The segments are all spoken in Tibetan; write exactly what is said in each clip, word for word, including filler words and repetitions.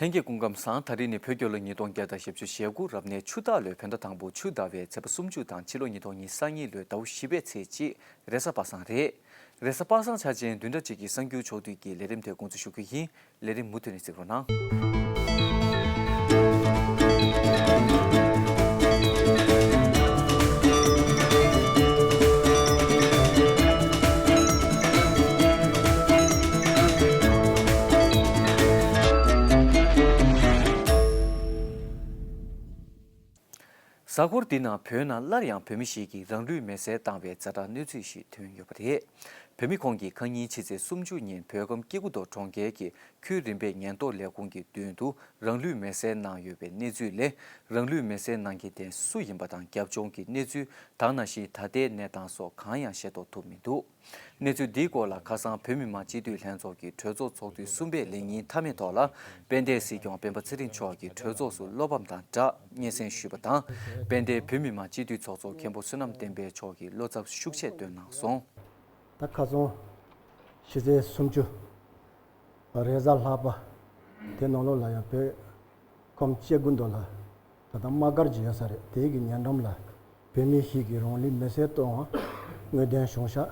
ལྷན་རྒྱས་སྐུ་ཁམས་བཟང་། ད་རིང་ནི་བོད་རྒྱལ་ལོ་ཉིས་སྟོང་བརྒྱ་དང་བཞི་བཅུ་ཞེ་དགུ་རབ་གནས་ཆུ་སྟག་ལོའི་བོད་ཟླ་དང་པོ་ཆུ་ཟླ་བའི་ཚེས་པ་སུམ་ཅུ་དང་ཕྱི་ལོ་ཉིས་སྟོང་ཉི་ཤུ་རྩ་གཉིས་ལོའི་ཟླ་བ་བཞི་པའི་ཚེས་གཅིག་རེས་གཟའ་པ་སངས་རེད། རེས་གཟའ་པ་སངས་འཆར་ཅན་བདུན་ཕྲག་གཅིག་གི་གསར་འགྱུར་ཕྱོགས་བསྡུས་ཀྱི་ལས་རིམ་དེ་འགོ་འཛུགས་ཞུ་རྒྱུ་ཡིན། ལས་རིམ་མུ་མཐུད་ནས་གཟིགས་རོགས་གནང་། གཟའ་འཁོར་འདི་ནང་བོད་ནང་སླར་ཡང་བོད་མི་ཞིག་གིས་རང་ལུས་མེར་སྲེག་བཏང་བའི་ཛ་དྲག་གནས་ཚུལ་ཞིག་ཐོན་ཡོད་པ་རེད། བོད་མི་ཁོང་གིས་ཁ་ཉིན་ཕྱི་ཚེས་སུམ་ཅུ་ཉིན་བོད་ཁམས་སྐྱེ་རྒུ་མདོ་གྲོང་ཁྱེར་གྱི་ཁུལ་རིམ་པས་ཉེན་རྟོག་ལས་ཁུངས་ཀྱི་མདུན་དུ་རང་ལུས་མེར་སྲེག་གནང་ཡོད་པའི་གནས་ཚུལ་ལས། རང་ལུས་མེར་སྲེག་གནང་མཁན་དེ་སུ་ཡིན་པ་དང་རྒྱབ་ལྗོངས་ཀྱི་གནས་ཚུལ་དང་ནང་བཞིན་ད་ལྟའི་གནས་སྟངས་སོགས་གང་ཡང་ཤེས་རྟོགས་ཐུབ་མི་འདུག་གནས་ཚུལ་འདིའི་སྐོར་ལ་ཁ་སང་བོད་མི་མང་སྤྱི་འཐུས་ལྷན་ཚོགས་ཀྱི་གྲོས་ཚོགས་ཚོགས་དུས་གསུམ་པའི་ལས་ཉིན་མཐའ་མའི་ཐོག་ལ། དཔལ་ལྡན་སྲིད་སྐྱོང་སྤེན་པ་ཚེ་རིང་མཆོག་གིས་གྲོས་ཚོགས་སུ་བློ་ཕམ་དང་སྦྲགས་སྙན་སེང་ཞུས་པ་དང་། དཔལ་ལྡན་བོད་མི་མང་སྤྱི་འཐུས་ཚོགས་གཙོ་མཁན་པོ་བསོད་ནམས་བསྟན་འཕེལ་མཆོག་གིས་བློ་འཚབ་ཤུགས་ཆེ་བཏོན་གནང་སོང་། ད་ཁ་སང་ཕྱི་ཚེས་སུམ་ཅུ། རེས་གཟའ་ལྷག་པ། དེ་ནང་ལོགས་ལ་ཡང་བོད་ཁམས་སྐྱེ་རྒུ་མདོ་ལ་ད་ལྟ་དམག་སྒར་གྱི་ཡོད་ས་རེད། དེའི་གི་ཉེ་འགྲམ་ལ་བོད་མི་ཞིག་གིས་རང་ལུས་མེར་སྲེག་གཏོང་བ་དངོས་བདེན་བྱུང་ཤག་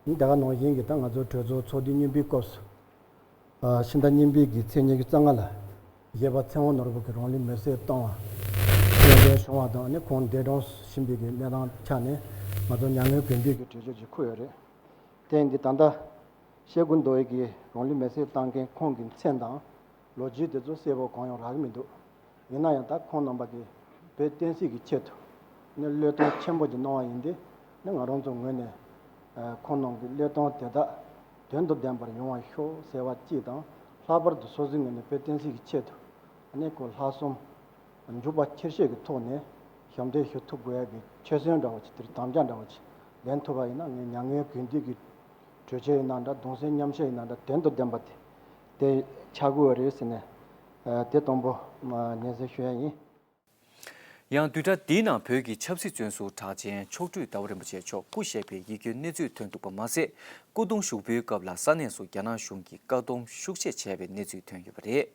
དེ་ག་ནང་བཞིན་གྱི་ད་ང་ཚོ་གྲོས་ཚོགས་ཚོགས་དུས་གཉིས་པའི་སྐབས་སུ། ཕྱི་ཟླ་གཉིས་པའི་གི་ཚེས་ཉི་ཤུ་རྩ་ལྔ་ལ་གཞས་པ་ཚེ་དབང་ནོར་བུ་གིས་རང་ལུས་མེར་སྲེག་བཏང་བ་དངོས་བདེན་བྱུང་བ་དང་ནི་ཁོང་འདས་གྲོངས་ཕྱིན་པའི་གི་གནས་སྟངས་ཆ་ནས་ང་ཚོ་མྱ་ངན་གུས་འདུད་ཀྱི་གྲོས་ཆོད་ཅིག་འཁུར་ཡོད་རེད། དེ་ཡིན་དུས་ད་ལྟ་སྐྱེ་རྒུ་མདོ་ཡི་གི་རང་ལུས་མེར་སྲེག་བཏང་མཁན་ཁོང་གི་མཚན་དང་ལོ་རྒྱུས་དེ་ཚོ་གསལ་པོ་གང་ཡང་རག་གི་མི་འདུག་ཡིན་ན་ཡང་ད་ཁོང་རྣམ་པ་གིས་བོད་བསྟན་སྲིད་ཀྱི་ཆེད་དུ་ནི་བློས་གཏོང་ཆེན་པོ་ཅིག་གནང་བ་ཡིན་ཏེ། ནི་ང་རང་ཚོ་ངོས་ནས་ཁོང་རྣམས་ཀྱི་བློས་གཏོང་དེ་དག་དོན་དང་ལྡན་པར་ཡོང་བར་ཤོག་ཟེར་བ་གཅིག་དང་། ལྷག་པར་དུ་སོ་སོའི་ངོས་ནས་བོད་བསྟན་སྲིད་ཀྱི་ཆེད་དུ་ནི་ཁོ་ལྷག་བསམ་འཇུག་པ་ཆེར་བསྐྱེད་ཀྱི་ཐོག་ནས་ཞབས་འདེགས་ཞུ་ཐུབ་དགོས་ཡ་གི་ཆོད་སེམས་འདྲ་བོ་ཅིག་དེར་དམ་བཅའ་འདྲ་བོ་ཅིག་ལེན་ཐུབ་པ་ཡིན་ན་ངས་མྱ་ངན་གུས་འདུད་ཀྱི་གྲོས་ཆོད་ཡིན་ན་འདྲ། གདུང་སེམས་མཉམ་བསྐྱེད་ཡིན་ན་འདྲ། དོན་དང་ལྡན་པ་དེ་དེ་ཆགས་དགོས་པ་རེད་ཟེར་ནས་དེ་དང་པོ་སྙན་སེང་ཞུ་ཡ་ཡིན། ཡང་བདུན་ཕྲག་འདིའི་ནང་བོད་ཀྱི་ཆབ་སྲིད་བཙོན་ཟུར་གྲགས་ཅན་མཆོག་སྤྲུལ་ཟླ་བ་རིན་པོ་ཆེ་མཆོག་སྐུ་གཤེགས་པའི་ཡིད་སྐྱོའི་གནས་ཚུལ་ཐོན་འདུག་པ་མ་ཟད། སྐུ་གདུང་ཞུགས་འབུལ་སྐབས་ལ་ས་གནས་སུ་རྒྱ་ནག་གཞུང་གིས་བཀག་སྡོམ་ཤུགས་ཆེ་བྱས་པའི་གནས་ཚུལ་ཐོན་ཡོད་པ་རེད།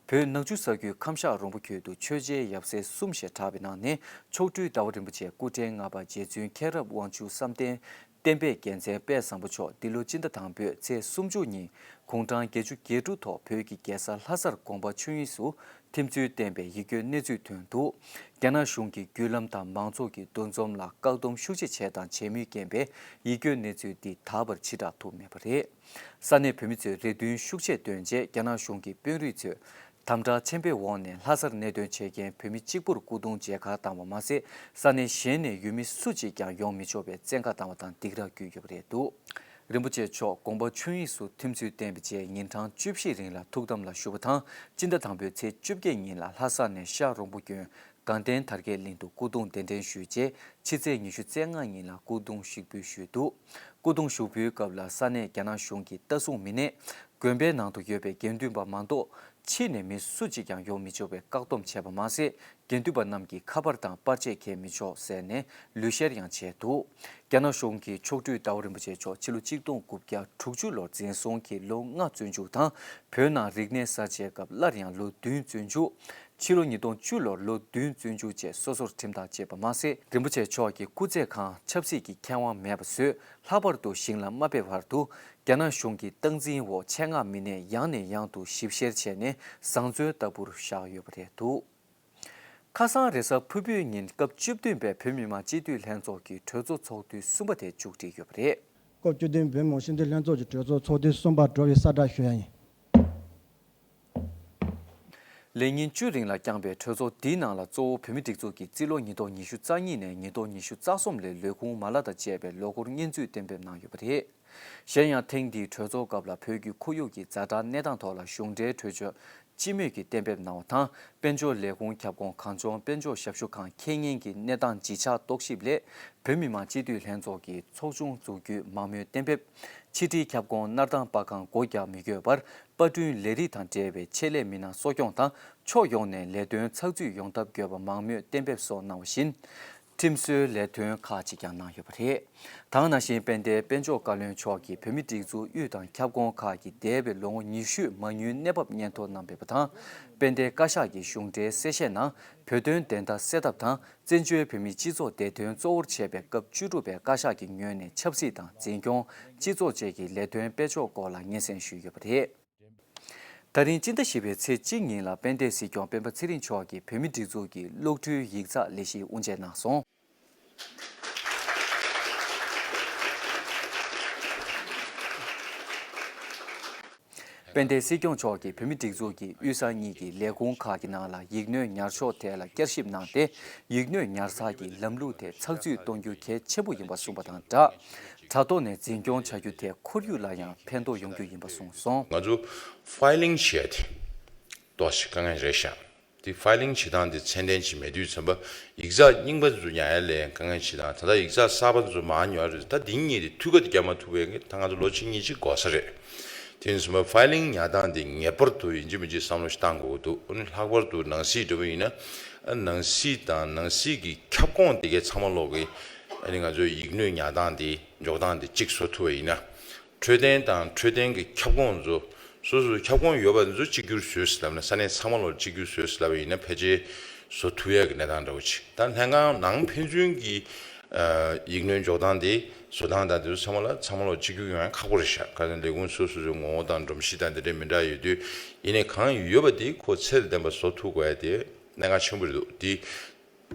བོད་ནག་ཆུ་ས་ཁུལ་ཁམས་ཤག་རོང་པོ་ཁུལ་དུ་ཆོས་རྗེའི་ཡབ་སྲས་གསུམ་ཞེས་གྲགས་པའི་ནང་ནས་མཆོག་སྤྲུལ་ཟླ་བ་རིན་པོ་ཆེ་སྐུ་ཕྲེང་ལྔ་པ་རྗེ་བཙུན་མཁྱེན་རབ་དབང་ཕྱུག་བསམ་གཏན་བསྟན་པའི་རྒྱལ་མཚན་དཔལ་བཟང་པོ་མཆོག་འདི་ལོ་སྤྱི་ཟླ་དང་པོའི་ཚེས་སུམ་ཅུ་ཉིན་དགུང་གྲངས་བརྒྱད་ཅུ་གྱ་དྲུག་ཐོག་བོད་ཀྱི་རྒྱལ་ས་ལྷ་སར་དགོངས་པ་ཆོས་དབྱིངས་སུ་ཐིམ་ཚུལ་བསྟན་པའི་ཡིད་སྐྱོའི་གནས་ཚུལ་ཐོན་འདུག་རྒྱ་ནག་གཞུང་གིས་བརྒྱུད་ལམ་དང་མང་ཚོགས་ཀྱི་འདུ་འཛོམས་ལ་བཀག་སྡོམ་ཤུགས་ཆེ་བྱས་དང་བྱེད་མུས་རྐྱེན་པས་ཡིད་སྐྱོའི་གནས་ཚུལ་འདི་ད་བར་ཕྱིར་བསྒྲགས་ཐུབ་མེད་པ་རེད། ས་གནས་བོད་མི་ཚོས་རེ་འདུན་ཤུགས་ཆེ་བཏོན་རྗེས་རྒྱ་ནག་གཞུང་གི་དཔོན་རིགས་ཚོས་དམ་དྲག་ཆེན་པོའི་འོག་ནས་ལྷ་སར་གནད་དོན་བྱེད་མཁན་བོད་མི་གཅིག་པུར་སྐུ་གདུང་མཇལ་ཁ་བཏང་བ་མ་ཟད། ས་གནས་གཞན་ནས་ཡུལ་མི་སུ་གཅིག་ཀྱང་ཡོང་མི་ཆོག་པའི་བཙན་བཀའ་བཏང་བ་དང་སྡིགས་ར་བསྐུལ་ཡོད་པ་རེད་འདུག་རིན་པོ་ཆེ་མཆོག་དགོངས་པ་ཆོས་དབྱིངས་སུ་ཐིམ་ཚུལ་བསྟན་པའི་རྗེས་ཉིན་གྲངས་བཅུ་བཞི་རིང་ལ་ཐུགས་དམ་ལ་བཞུགས་པ་དང་། སྤྱི་ཟླ་དང་པོའི་ཚེས་བཅོ་བརྒྱད་ཉིན་ལ་ལྷ་ས་ནས་ཤག་རོང་པོ་དགོན་དགའ་ལྡན་དར་རྒྱས་གླིང་དུ་སྐུ་གདུང་གདན་འདྲེན་ཞུས་རྗེས། ཕྱི་ཚེས་ཉི་ཤུ་རྩ་ལྔ་ཉིན་ལ་སྐུ་གདུང་ཞུགས་འབུལ་ཞུས་འདུག་སྐུ་གདུང་ཞུགས་འབུལ་སྐབས་ལ་ས་གནས་རྒྱ་ནག་གཞུང་གི་ལྟ་སྲུང་མི་སྣས་དགོན་པའི་ནང་དུ་ཡོད་པའི་དགེ་འདུན་པ་མ་གཏོགས་ཕྱི་ནས་མི་སུ་གཅིག་ཀྱང་ཡོང་མི་ཆོག་པའི་བཀག་སྡོམ་བྱས་པ་མ་ཟད། དགེ་འདུན་པ་རྣམས་ཀྱིས་ཁ་པར་དང་པར་ཆས་འཁྱེར་མི་ཆོག་ཟེར་ནས་ལུས་བཤེར་ཡང་བྱས་འདུག་རྒྱ་ནག་གཞུང་གིས་མཆོག་སྤྲུལ་ཟླ་བ་རིན་པོ་ཆེ་མཆོག་ཕྱི་ལོ་ཆིག་སྟོང་དགུ་བརྒྱ་དྲུག་ཅུ་ལོར་འཛིན་བཟུང་གིས་ལོ་ལྔ་བཙོན་འཇུག་དང་། བོད་ནང་རིག་གནས་གསར་བརྗེའི་སྐབས་སླར་ཡང་ལོ་བདུན་བཙོན་འཇུག་ཕྱི་ལོ་ཉིས་སྟོང་བཅུ་ལོར་ལོ་བདུན་བཙོན་འཇུག་བཅས་སོ་སོར་ཁྲིམས་ཐག་བཅད་པ་མ་ཟད། རིན་པོ་ཆེ་མཆོག་གི་སྐུ་ཚེ་གང་ཆབ་སྲིད་ཀྱི་ཁེ་དབང་མེད་པ་བཟོས། ལྷག་པར་དུ་ཞིང་ལ་མ་ཕེབས་བར་དུ་རྒྱ་ནག་གཞུང་གི་སྟངས་འཛིན་འོག་ཆེད་མངགས་མི་སྣས་ཡང་ནས་ཡང་དུ་ཞིབ་བཤེར་བྱས་ནས་བཟང་བཙོན་ལྟ་བུར་བཞག་ཡོད་པ་རེད་འདུག་ཁ་སང་རེས་གཟའ་ཕུར་བུའི་ཉིན་སྐབས་བཅུ་བདུན་པའི་བོད་མི་མང་སྤྱི་འཐུས་ལྷན་ཚོགས་ཀྱི་གྲོས་ཚོགས་ཚོགས་དུས་གསུམ་པ་དེ་མཇུག་སྒྲིལ་ཡོད་པ་རེད། སྐབས་བཅུ་བདུན་བོད་མི་མང་སྤྱི་འཐུས་ལྷན་ཚོགས་ཀྱི་གྲོས་ཚོགས་ཚོགས་དུས་གསུམ་པ་གྲོལ་བའི་གསལ་བསྒྲགས་ཞུ་ཡ་ཡིན། ལས་ཉིན་བཅུ་རིང་ལ་བསྐྱངས་པའི་གྲོས་ཚོགས་འདིའི་ནང་ལ་གཙོ་བོ་བོད་མིའི་སྒྲིག་འཛུགས་ཀྱི་རྩིས་ལོ་ཉིས་སྟོང་ཉི་ཤུ་རྩ་གཉིས་ནས་ཉིས་སྟོང་ཉི་ཤུ་རྩ་གསུམ་ལོའི་ལས་ཁུངས་མ་ལག་དང་བཅས་པའི་ལོ་འཁོར་སྙན་ཚིག་གཏན་འབེབས་གནང་ཡོད་པ་རེད། གཞན་ཡང་ཐེངས་འདིའི་གྲོས་ཚོགས་སྐབས་ལ་བོད་ཀྱི་ཁོར་ཡུག་གི་ཛ་དྲག་གནས་སྟངས་ཐོག་ལ་གཞུང་འབྲེལ་གྲོས་ཆོད་སྤྱི་མོས་ཀྱིས་གཏན་འབེབས་གནང་བ་དང་། དཔལ་འབྱོར་ལས་ཁུངས་ཁྱབ་ཁོངས་གངས་ལྗོངས་དཔལ་འབྱོར་ཞབས་ཞུ་ཁང་ཁེ་ཉེན་གྱི་གནས་སྟངས་ཇི་ཆགས་རྟོག་ཞིབ་སླད་བོད་མི་མང་སྤྱི་འཐུས་ལྷན་ཚོགས་ཀྱི་ཚོགས་ཆུང་འཛུགས་རྒྱུའི་མང་མོས་གཏན་འབེབས། ཕྱི་དྲིལ་ཁྱབ་ཁོངས་སྣར་ཐང་པར་ཁང་སྒོ་རྒྱག་མི་དགོས་པར་པར་སྐྲུན་ལས་རིགས་དང་འབྲེལ་བའི་ཆེད་ལས་མི་སྣ་གསོ་སྐྱོང་དང་ཕྱོགས་ཡོངས་ནས་ལས་དོན་ཚགས་ཚུད་ཡོང་ཐབས་དགོས་པ་མང་མོས་གཏན་འབེབས་སོགས་གནང་བ་བཞིན། ཁྲིམས་བཟོའི་ལས་དོན་ཁག་ཅིག་ཀྱང་གནང་ཡོད་པ་རེད། ད་ག་ནང་བཞིན་དཔལ་ལྡན་དཔལ་འབྱོར་བཀའ་བློན་མཆོག་གིས་བོད་མིའི་སྒྲིག་འཛུགས་དབུས་དང་ཁྱབ་ཁོངས་ཁག་གི་འདས་པའི་ལོ་ངོ་ཉི་ཤུའི་མ་དངུལ་གནས་བབ་སྙན་ཐོ་གནང་ཡོད་པ་དང་། དཔལ་ལྡན་བཀའ་ཤག་གི་གཞུང་འབྲེལ་གསལ་བཤད་ནང་བོད་དོན་བདེན་མཐའ་གསལ་ཐབས་དང་། བཙན་བྱོལ་བོད་མིའི་སྤྱི་ཚོགས་བདེ་དོན་གཙོ་བོར་བྱས་པའི་སྐབས་བཅུ་དྲུག་པའི་བཀའ་ཤག་གི་ངོས་ནས་ཆབ་སྲིད་དང་འཛིན་སྐྱོང་། སྤྱི་ཚོགས་བཅས་ཀྱི་ལས་དོན་སྤེལ་ཕྱོགས་སྐོར་ལ་སྙན་སེང་ཞུས་ཡོད་པ་རེད། ད་རིང་སྤྱི་ཟླ་བཞི་པའི་ཚེས་གཅིག་ཉིན་ལ་དཔལ་ལྡན་སྲིད་སྐྱོང་སྤེན་པ་ཚེ་རིང་མཆོག་གིས་བོད་མིའི་སྒྲིག་འཛུགས་ཀྱི་གློག་འཕྲུལ་ཡིག་ཚགས་ལས་གཞི་དབུ་འབྱེད་གནང་སོང་། དཔལ་ལྡན་སྲིད་སྐྱོང་མཆོག་གིས་བོད་མིའི་སྒྲིག་འཛུགས་ཀྱི་དབུས་ས་གཉིས་ཀྱི་ལས་ཁུངས་ཁག་གི་ནང་ལ་ཡིག་སྣོད་ཉར་ཕྱོགས་ཐད་ལ་བསྐྱར་ཞིབ་གནང་སྟེ། ཡིག་སྣོད་ཉར་ཚགས་ཀྱི་ལམ་ལུགས་ཐད་ཚགས་ཚུད་གཏོང་རྒྱུ་གལ་ཆེན་པོ་ཡིན་པ་གསུངས་པ་དང་སྦྲགས། དྲ་ཐོག་ནས་འཛིན་སྐྱོང་བྱ་རྒྱུ་དེ་ཁོར་ཡུག་ལ་ཡང་ཕན་ཐོགས་ཡོང་རྒྱུ་ཡིན་པ་གསུངས་སོང་། ང་ཚོ་ཕའི་ལིང་བྱས་ཏེ་ཏོག་ཙམ་དཀའ་ངལ་རེད་ཤག་དེ་ཕའི་ལིང་བྱེད་སྟངས་དེ་ཚད་ལྡན་ཅིག་མེད་དུས་ཙམ་པ་ཡིག་ཚགས་རྙིང་པ་ཚོ་ཉར་ཡ་ལས་དཀའ་ངལ་ཆེ་དང་། ད་ལྟ་ཡིག་ཚགས་གསར་པ་ཚོ་མར་ཉར་རེད། ད་དེ་གཉིས་དེ་མཐུད་ཁ་དེ་རྒྱག་མ་ཐུབ་པའི་ད་ང་ཚོ་ལོ་གཅིག་གཉིས་ཅིག་འགོར་ས་རེད། དེ་ཡིན་ཙམ་པ་ཕའི་ལིང་ཉར་སྟངས་དེ་ངེས་པར་དུ་ཡིན་གཅིག་མིན་གཅིག་བསམ་བློ་ཞིག་བཏང་དགོས་ཀྱི་འདུག་ཨ་ནི་ལྷག་པར་དུ་ནང་སྲིད་འདྲ་པོ་ཡིན་ན། ཨ་ནང་སྲིད་དང་ནང་སྲིད་ཀྱི་ཁྱབ་ཁོངས་དེ་གའི་ཚང་མ་ལོག་གི་ཨ་ནི་ང་ཚོའི་ཡིག་སྣོད་ཉར་སྟངས་དེ་འཇོག་སྟངས་དེ་གཅིག་བཟོ་ཐུབ་པ་ཡིན་ན། འཕྲོད་བསྟེན་དང་འཕྲོད་བསྟེན་གྱི་ཁྱབ་ཁོངས་ཚོ། སོ་སོའི་ཁྱབ་ཁོངས་ཡོད་པ་ཚོ་གཅིག་གྱུར་བཟོས་ཟེར་ལབ་ན། ས་གནས་ཚང་མ་ལོ་གཅིག་གྱུར་བཟོས་ཟེར་ལབ་པ་ཡིན་ན་ཕལ་ཆེར་བཟོ་ཐུབ་ཡག་གི་གནས་སྟངས་འདྲ་བོ་ཅིག་ད་ལྷན་ཁང་ནང་ཕན་ཚུན་གྱི་ཨ་ཡིག་སྣོད་འཇོག་སྟངས་དེ་བཟོ་སྟངས་དང་དེ་ཚོ་ཚང་མ་ལ་ཚང་མ་ལོ་གཅིག་གྱུར་ཡོང་ཡག་ཁག་པོ་རེད་ཤག་ག་ཚོད་ལས་ཁུངས་སོ་སོ་སོའི་ངོ་བོ་དང་སྒྲོམ་གཞི་དང་དེ་འདྲའི་མི་འདྲ་ཡོད་དུས། ཡིན་ནའི་གང་ཡོད་པ་དེ་ཁོ་ཚད་ལྡན་པ་བཟོ་ཐུབ་དགོས་ཡ་དེ་གནད་འགག་ཆེན་པོ་རེད་འདུག་དེ།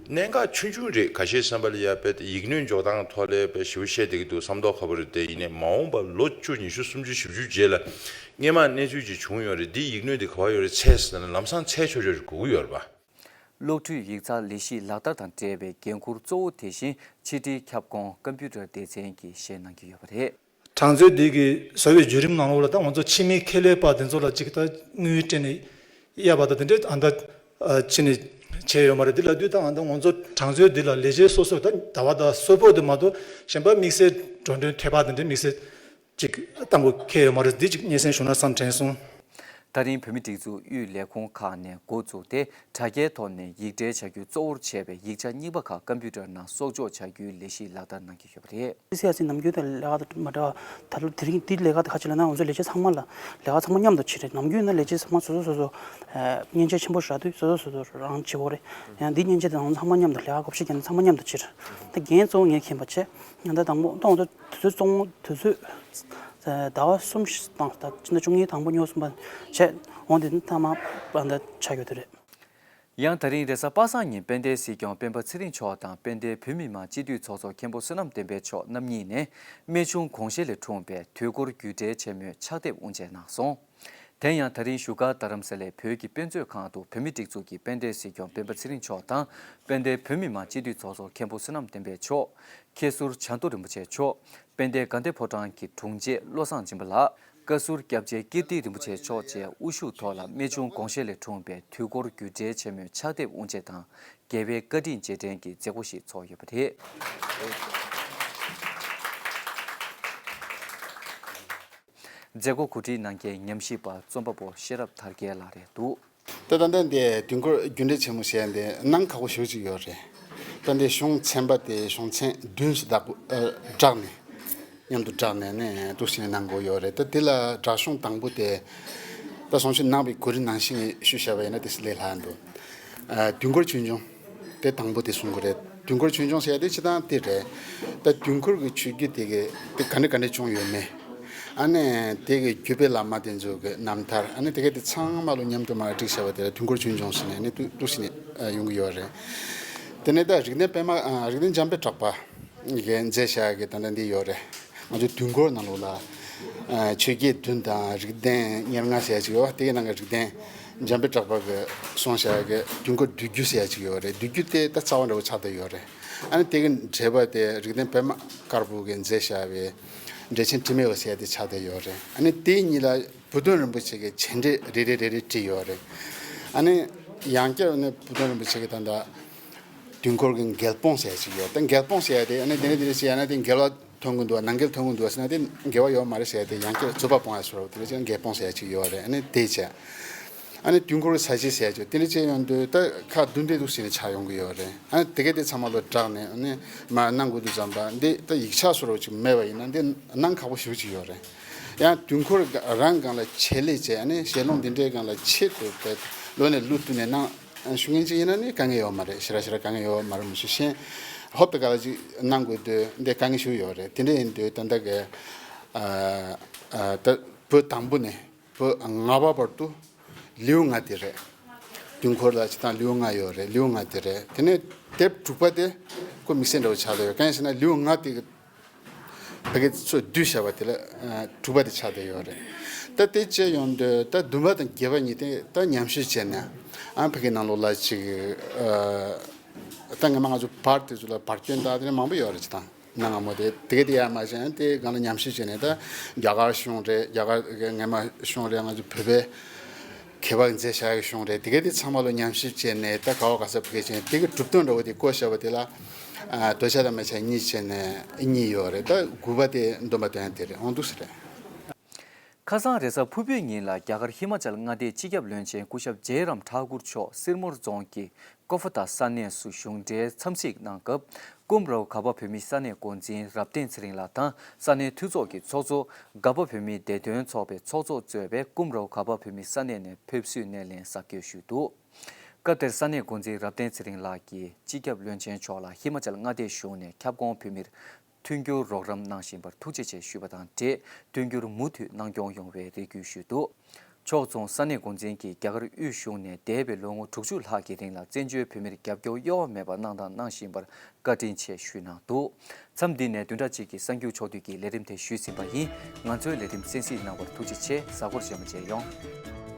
གནད་འགག་ཆུང་ཆུང་རེད། ཁ་ཤས་བསམ་པ་ལ་ཡ་དཔེ་ཡིག་སྣོད་འཇོག་སྟངས་ཐོག་ལ་དཔེ་ཞིབ་བཤད་བསྡད་ཀྱི་འདུག་བསམ་མདོག་ཁ་པོ་རེད་དེ། ཡིན་ནའི་མ་འོངས་པ་ལོ་བཅུ་ཉི་ཤུ་སུམ་ཅུ་བཞི་བཅུ་རྗེས་ལ་སྔོན་མ་གནས་ཚུལ་ཅིག་བྱུང་ཡོད་རེད། འདི་ཡིག་སྣོད་འདི་ག་པར་ཡོད་རེད་འཚོལ་ཟེར་ན་ལམ་སང་འཚོལ་ཆོག་ཆོག་ཅིག་དགོས་ཀྱི་ཡོད་རེད་པ། གློག་འཕྲུལ་ཡིག་ཚགས་ལས་གཞི་ལག་བསྟར་དང་འབྲེལ་བའི་འགན་འཁུར་གཙོ་བོ་དེ་བཞིན་ཕྱི་དྲིལ་ཁྱབ་ཁོངས་ཀམ་པུ་ཊར་སྡེ་ཚན་གྱིས་བཞེས་གནང་གི་ཡོད་པ་རེད། གྲངས་མཛོད་འདི་གི་བཟོ་བའི་བརྒྱུད་རིམ་ནང་ལོགས་ལ་ད་ང་ཚོ་ཕྱི་མི་ཁེ་ལས་པ་དེ་ཚོ་ལ་ཅིག་ད་དངུལ་སྤྲད་ནས་གཡར་བ་དང་དེ་འདྲའི་ཨ་ད་ཕྱི་ནས་བྱས་ཡོད་མ་རེད། འདི་ལབ་དུས་ད་ཨ་ད་ང་ཚོ་གྲངས་མཛོད་འདི་ལ་ལས་བྱེད་སོ་སོ་ད་ཟླ་བ་དང་སོ་པོ་དེ་མ་གཏོགས་གཞན་པ་དམིགས་བསལ་འགྲོ་གྲོན་ཐེབས་པ་དེ་འདྲའི་དམིགས་བསལ་ཅིག་བཏང་དགོས་ཁེལ་ཡོད་མ་རེད། འདི་ཅིག་སྙན་སེང་ཞུ་ན་བསམ་དྲན་སོང་། ད་རིང་བོད་མིའི་སྒྲིག་འཛུགས་དབུས་ལས་ཁུངས་ཁག་ནས་འགོ་བཙུགས་ཏེ་དྲ་རྒྱའི་ཐོག་ནས་ཡིག་འབྲེལ་བྱ་རྒྱུ་གཙོ་བོར་བྱས་པའི་ཡིག་ཆ་རྙིང་པ་ཁག་ཀམ་པུ་ཊར་ནང་གསོག་འཇོག་བྱ་རྒྱུའི་ལས་གཞི་ལག་བསྟར་གནང་གི་ཡོད་པ་རེད། སི་ཡ་སི་ནམ་རྒྱུན་དང་ལས་ཀ་དང་མ་འདྲ་བ། ད་ལོ་དེ་རིང་འདི་ལས་ཀ་དེ་ཁ་ཕྱི་ལ་ན་ང་ཚོ་ལས་བྱེད་ཚང་མ་ལ་ལས་ཀ་ཚང་མ་མཉམ་དུ་བྱེད་རེད། ནམ་རྒྱུན་ན་ལས་བྱེད་ཚང་མ་སོ་སོ་སོ་སོ་མཉེན་ཆས་ཆེན་པོ་རག་དུས་སོ་སོ་སོ་སོ་རང་བྱེད་དགོས་རེད། ཡང་འདི་མཉེན་ཆས་དེ་ང་ཚོ་ཚང་མ་མཉམ་དུ་ལས་ཀ་བགོ་བཤའ་བརྒྱབ་ནས་ཚང་མ་མཉམ་དུ་བྱེད་རེད། ད་འགན་གཙོ་བོ་ངས་འཁྱེར་བ་བྱས། ཡང་ད་དང་པོ་ད་ང་ཚོ་དུས་ཚོད་གཙང་པོ་དུས་ཚོད་ཟླ་བ་གསུམ་དང་ད་ཕྱི་ཟླ་བཅུ་གཉིས་དང་པོ་ཉོ་གསུམ་པ་བྱས་འོང་དེ་ནི་ཐ་མ་པ་འདི་ཆགས་ཡོད་དེ་རེད། ཡང་ད་རིང་རེས་གཟའ་པ་སངས་ཉིན་དཔལ་ལྡན་སྲིད་སྐྱོང་སྤེན་པ་ཚེ་རིང་མཆོག་དང་དཔལ་ལྡན་བོད་མི་མང་སྤྱི་འཐུས་ཚོགས་གཙོ་མཁན་པོ་བསོད་ནམས་བསྟན་འཕེལ་མཆོག་རྣམ་གཉིས་ནས་རྨད་བྱུང་དགོངས་བཞེད་ལས་འཁྲུངས་པའི་དུས་འཁོར་རྒྱུད་འགྲེལ་ཆེན་མོའི་ཕྱག་དེབ་དབུ་འབྱེད་གནང་སོང་། དེ་ཡང་ད་རིང་བཞུགས་སྒར་རྡ་རམ་ས་ལའི་བོད་ཀྱི་དཔེ་མཛོད་ཁང་དུ་བོད་མིའི་སྒྲིག་འཛུགས་ཀྱི་དཔལ་ལྡན་སྲིད་སྐྱོང་སྤེན་པ་ཚེ་རིང་མཆོག་དང་དཔལ་ལྡན་བོད་མི་མང་སྤྱི་འཐུས་ཚོགས་གཙོ་མཁན་པོ་བསོད་ནམས་བསྟན་འཕེལ་མཆོག་མཁས་ཟུར་བྱ་རྡོ་རིན་པོ་ཆེ་མཆོག་དཔལ་ལྡན་དགའ་ལྡན་ཕོ་བྲང་གི་དྲུང་ཆེ་བློ་བཟང་སྦྱིན་པ་ལགས། བཀའ་ཟུར་སྐྱབས་རྗེ་ཀིརྟི་རིན་པོ་ཆེ་མཆོག་བཅས་དབུ་བཞུགས་ཐོག་ལ་རྨད་བྱུང་དགོངས་བཞེད་ལས་འཁྲུངས་པའི་དུས་འཁོར་རྒྱུད་འགྲེལ་ཆེན་མོའི་ཕྱག་དེབ་དབུ་འབྱེད་དང་། རྒྱལ་བའི་བཀའ་དྲིན་རྗེས་དྲན་གྱི་མཛད་སྒོ་ཞིག་ཚོགས་ཡོད་པ་རེད། མཛད་སྒོ་གོ་སྒྲིག་གནང་མཁན་ཉམས་ཞིབ་པ་རྩོམ་པ་པོ་ཤེས་རབ་དར་རྒྱས་ལགས་རེད་འདུག་ད་ལྟ་འདི་དུས་འཁོར་རྒྱུད་འགྲེལ་ཆེན་མོ་ཞེས་འདི་གནང་ཁག་པོ་ཞེ་པོ་ཅིག་ཡོད་རེད། ད་འདི་གཞུང་ཚན་པ་དེ་གཞུང་ཚན་བདུན་ཞིག་བདག་པོ་ཨ་བསྒྲགས་ནས་མཉམ་དུ་བསྒྲགས་ནས་ནས་འདུག་སེ་གནང་དགོས་ཡོད་རེད། ད་འདི་ལ་བསྒྲགས་གཞུང་དང་པོ་དེ་ད་གསུང་བཤད་གནང་བའི་གོ་རིམ་ནང་བཞིན་ཞུས་བཞག་པ་ཡིན་ན་དེ་ལས་སླ་འདུག་ཨ་དུས་འཁོར་ཆོས་འབྱུང་དེ་དང་པོ་དེ་གསུང་གི་རེད། དུས་འཁོར་ཆོས་འབྱུང་ཟེར་ཡ་དེ་སྤྱིར་བཏང་དེ་རེད། ད་དུས་འཁོར་གྱི་ཆོས་བརྒྱུད་དེ་གི་དེ་ག་འདྲ་ག་འདྲ་བྱུང་ཡོད་མེད། ཨ་ནི་དེ་གི་བརྒྱུད་པའི་བླ་མ་དེ་ཚོ་གི་རྣམ་ཐར། ཨ་ནི་དེ་ག་དེ་ཚང་མ་ལོ་མཉམ་དུ་མར་བསྒྲིགས་བྱས་པ་དེ་ལ་དུས་འཁོར་ཆོས་འབྱུང་ཟེར་ནས་ནི་ཏུ་ཏུ་ཟེར་ནས་ཡོང་གི་ཡོད་རེད། དེ་ནས་ད་རིག་ལྡན་པད་མ་ཨ་རིག་ལྡན་འཇམ་དཔལ་གྲགས་པ་གི་མཛད་བྱ་གི་ད་ལྟ་འདི་ཡོད་རེད། ང་ཚོ་དུས་འཁོར་ནང་ལོགས་ལ་ཨ་ཆོས་བརྒྱད་བདུན་དང་རིགས་ལྡན་ཉེར་ལྔ་ཟེར་ཡ་ཅིག་ཡོད་པ། དེ་གི་ནང་གི་རིག་ལྡན་འཇམ་དཔལ་གྲགས་པ་གི་གསུངས་བཞག་གི་དུས་འཁོར་བསྡུས་རྒྱུད་ཟེར་ཡ་ཅིག་ཡོད་རེད། བསྡུས་རྒྱུད་དེ་ད་རྩ་བ་འདྲ་བོ་ཆགས་བསྡད་ཡོད་རེད། ཨ་ནི་དེ་གི་འགྲེལ་པ་དེ་རིགས་ལྡན་པད་མ་དཀར་པོ་གི་མཛད་བཞག་པའི་འགྲེལ་ཆེན་དྲི་མེད་པ་ཟེར་ཡ་དེ་ཆགས་བསྡད་ཡོད་རེད། ཨ་ནི་དེ་གཉིས་ལ་བུ་སྟོན་རིན་པོ་ཆེ་གི་མཆན་འགྲེལ་རེ་རེ་རེ་རེ་བྲིས་ཡོད་རེད། ཨ་ནི་ཡང་བསྐྱར་ནི་བུ་སྟོན་རིན་པོ་ཆེ་གི་ད་ལྟ་དུས་འཁོར་གྱི་འགལ་སྤོང་ཟེར་ཡ་ཅིག་ཡོད། ད་འགལ་སྤོང་ཟེར་ཡ་དེ་ཨ་ནི་དེ་ནས་དེ་རེ་ཟེར་ཡ་ན་དེ་འགལ་བ་ཐོན་གྱི་འདུག་བ། ནང་འགལ་ཐོན་གྱི་འདུག་བ་ཟེར་ན་དེ་འགལ་བ་ཡོད་མ་རེད་ཟེར་ཡ་དེ་ཡང་བསྐྱར་རྩོད་པ་སྤོང་ཡ་སོགས་དེ་རེ་ཅིག་འགལ་སྤོང་ཟེར་ཡ་ཅིག་ཡོད་རེད། ཨ་ནི་དེ་བྱས། ཨ་ནི་དུས་འཁོར་གྱི་ས་བཅད་ཟེར་ཡ་ཅིག་དེ་འདྲ་བྱས་ཡོང་དུས་ད་ཁག་བདུན་བདུན་འདུག་ཟེར་ནས་ཆགས་ཡོང་གི་ཡོད་རེད། ཨ་ནི་དེ་ག་དེ་ཚང་མ་ལོ་བསྒྲགས་ནས་ཨ་ནི་མར་གནང་དགོས་དུས་ཙམ་པ་འདི་ད་ཡིག་ཆ་བཟོ་འདྲ་ཅིག་མེད་པ་ཡིན་ན་འདི་གནང་ཁག་པོ་ཞེ་པོ་ཅིག་ཡོད་རེད། ཡང་དུས་འཁོར་རང་སྒང་ལ་ཆེད་ལས་བྱས་ཨ་ནི་ཞལ་ལུང་འདི་འདྲའི་སྒང་ལ་ཆེད་དུ་བས་ལོ་ནས་ལོ་བསྟུད་ནས་གནང་ཞུ་མཁན་ཅིག་ཡིན་ན་ནི་དཀའ་ངལ་ཡོད་མ་རེད། ཞེ་དྲག་ཞེ་དྲག་དཀའ་ངལ་ཡོད་མ་རེད། མི་ཤེས་ཤེས་ཧོབ་ཏེ་ག་ལ་ཅིག་གནང་དགོས་དུས་འདི་དཀའ་ངལ་ཞེ་པོ་ཡོད་རེད། དེ་འདྲ་ཡིན་དུས་ད་ལྟ་གི་ཨ་ཨ་ད་བོད་དང་པོ་ནས་བོད་ལྔ་པ་བར་དུ་ལེའུ་ལྔ་དེ་རེད། དུས་འཁོར་ལ་སྤྱིར་བཏང་ལེའུ་ལྔ་ཡོད་རེད། ལེའུ་ལྔ་དེ་རེད། དེ་ནས་དེབ་དྲུག་པ་དེ་ཁོ་དམིགས་བསལ་འདྲ་བོ་ཆགས་བསྡད་ཡོད། གང་ཡིན་ཟེར་ན་ལེའུ་ལྔ་དེ་ཕ་གི་ཚོས་བསྡུས་བྱས་པ་དེ་ལ་ཨ་དྲུག་པ་དེ་ཆགས་བསྡད་ཡོད་རེད། ད་དེ་བྱས་ཡོང་དུས་ད་བདུན་པ་དང་བརྒྱད་པ་གཉིས་དེ་ད་ཉམས་ཞིབ་བྱས་ནས་ཨ་ཕ་གི་ནང་ལོགས་ལ་ཅིག་ཨ་ད་སྔ་མ་ང་ཚོ་བར་དེ་ཚོ་ལ་བར་སྐྱོན་དང་དེ་འདྲ་མང་པོ་ཡོད་རེད། སྤྱིར་བཏང་། གནའ་སྔ་མོ་དེ་དེ་ག་དེ་ཡར་མར་བྱས་ནས་དེ་སྒང་ལ་ཉམས་ཞིབ་བྱས་ནས་ད་རྒྱ་གར་གཞུང་རེད། རྒྱ་གར་གྱི་སྔ་མ་གཞུང་རེད། ང་ཚོ་བོད་པའི་མཁས་པ་མཛད་བཞག་གི་གཞུང་རེད། དེ་ག་དེ་ཚང་མ་ལ་ཉམས་ཞིབ་བྱས་ནས་ད་ག་བ་ག་ས་བོད་སྐད་བྱས་ནས་དེ་གི་གྲུབ་དོན་འདྲ་བོ་དེ་བཀོད་བཞག་པ་དེ་ལ་ཨ་འདོད་ཆགས་དང་མི་ཆགས་གཉིས་བྱས་ནས་གཉིས་ཡོད་རེད། ད་དགུ་པ་དེ་འདོན་པ་དོན་དེ་རེད། འོང་འདུག་ས་རེད། ཁ་སང་རེས་གཟའ་ཕུར་བུའི་ཉིན་ལ་རྒྱ་གར་ཧི་མ་ཅལ་མངའ་སྡེའི་སྤྱི་ཁྱབ་བློན་ཆེན་སྐུ་ཞབས་ཇེ་རམ་ཐཱ་ཀུར་མཆོག་སིར་མོར་རྫོང་གི་ཀོ་ཧྥུ་ཏཱ་ས་གནས་སུ་གཞུང་འབྲེལ་འཚམས་གཟིགས་གནང་སྐབས། ཀུམ་རའོ་གྷ་པ་བོད་མིའི་ས་གནས་འགོ་འཛིན་རབ་བརྟན་ཚེ་རིང་ལགས་དང་ས་གནས་འཐུས་ཚོགས་ཀྱི་ཚོགས་གཙོ། གྷ་པ་བོད་མིའི་བདེ་དོན་ཚོགས་པའི་ཚོགས་གཙོ་གཙོས་པའི་ཀུམ་རའོ་གྷ་པ་བོད་མིའི་ས་གནས་ནས་ཕེབས་བསུའི་སྣེ་ལེན་གཟབ་རྒྱས་ཞུས་འདུག་སྐབས་དེར་ས་གནས་འགོ་འཛིན་རབ་བརྟན་ཚེ་རིང་ལགས་ཀྱིས་སྤྱི་ཁྱབ་བློན་ཆེན་མཆོག་ལ་ཧི་མ་ཅལ་མངའ་སྡེ་གཞུང་ནས་ཁྱབ་ཁོངས་བོད་མིར་མཐུན་འགྱུར་རོགས་རམ་གནང་བཞིན་པར་ཐུགས་རྗེ་ཆེ་ཞུས་པ་དང་འབྲེལ། མཐུན་འགྱུར་མུ་མཐུད་གནང་སྐྱོང་ཡོང་བའི་རེ་སྐུལ་ཞུས་འདུག་ཕྱོགས་མཚུངས་ས་གནས་འགོ་འཛིན་གྱིས་རྒྱ་གར་དབུས་གཞུང་ནས་འདས་པའི་ལོ་ངོ་དྲུག་ཅུ་ལྷག་གི་རིང་ལ་བཙན་བྱོལ་བོད་མིར་རྒྱབ་སྐྱོར་གཡོ་བ་མེད་པར་གནང་དང་གནང་བཞིན་པར་བཀའ་དྲིན་ཆེ་ཞུས་གནང་འདུག་མཚམས་འདི་ནས་བདུན་ཕྲག་གཅིག་གི་གསར་འགྱུར་ཕྱོགས་བསྡུས་ཀྱི་ལས་རིམ་དེ་ཞུས་ཟིན་པ་ཡིན། ང་ཚོའི་ལས་རིམ་གསན་གཟིགས་གནང་བར་ཐུགས་རྗེ་ཆེ། གཟའ་འཁོར་རྗེས་མ་མཇལ་ཡོང་།